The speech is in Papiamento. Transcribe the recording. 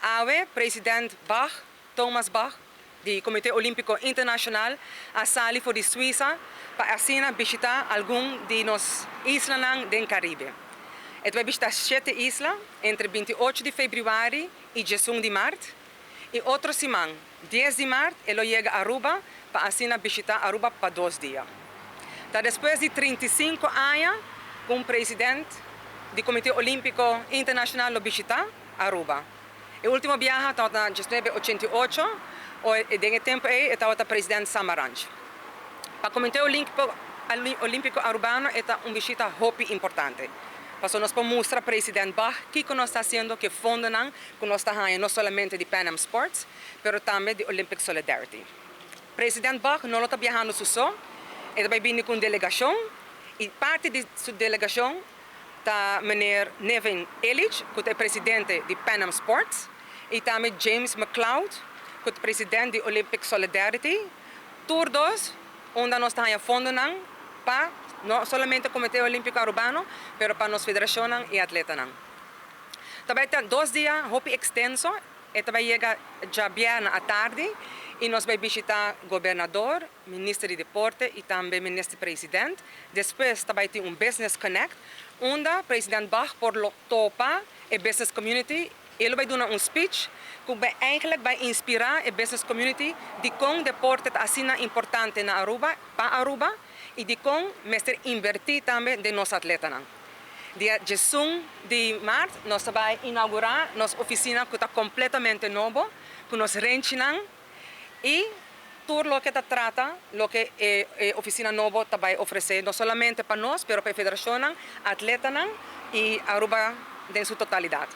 Awe, President Bach, Thomas Bach, di Comite Olimpico Internacional, a sali for di Suiza pa asina bishita algun di nos islanan den Caribe. E ta bay bishita shete isla entre 28 di februari y 11 di maart. Y otro siman, 10 di maart, e lo yega Aruba pa asina bishita Aruba pa 2 dia. Ta despues di 35 aña cu un presidente di Comite Olimpico Internacional lo bishita Aruba. E ultimo biaha tabata na 1988, den e tempo ey tabata presidente Samaranch. Pa Comite Olimpico Arubano ta un bishita hopi importante. Paso nos por mustra presidente Bach kico nos ta haciendo cu fondonan cu nos ta no solamente di Pan Am Sports, pero tambe di Olympic Solidarity. Presidente Bach no ta biahando su so, e ta bin cu un delegacion y parti di su delegacion ta meneer Nevin Illich, cu ta presidente di Pan Am Sports, y tambe James McLeod, cu ta presidente di Olympic Solidarity. Tur dos, unda nos ta fondonan pa no solamente Comite Olimpico Arubano, pero pa nos federacion y atletanan. Tambe tin 2 dia hopi extenso, y tambe yega diabierna atardi y nos ta bay bishita gobernador, minister di deporte y tambe minister presidente. Despues tambe tin un Business Connect, unda presidente Bach por lo topa e business community. E lo bay duna un speech cu eigenlijk bay inspira e business community di con deporte ta asina importante na Aruba, pa Aruba, y di con mester inverti tambe den nos atletanan. Dia 11 di maart, nos ta bay inaugura nos oficina cu ta completamente nobo, cu nos renchinan y tur loke ta trata, loke e oficina nobo ta bay ofrece, no solamente pa nos, pero pa e federacion, atletanan y Aruba den su totalidad.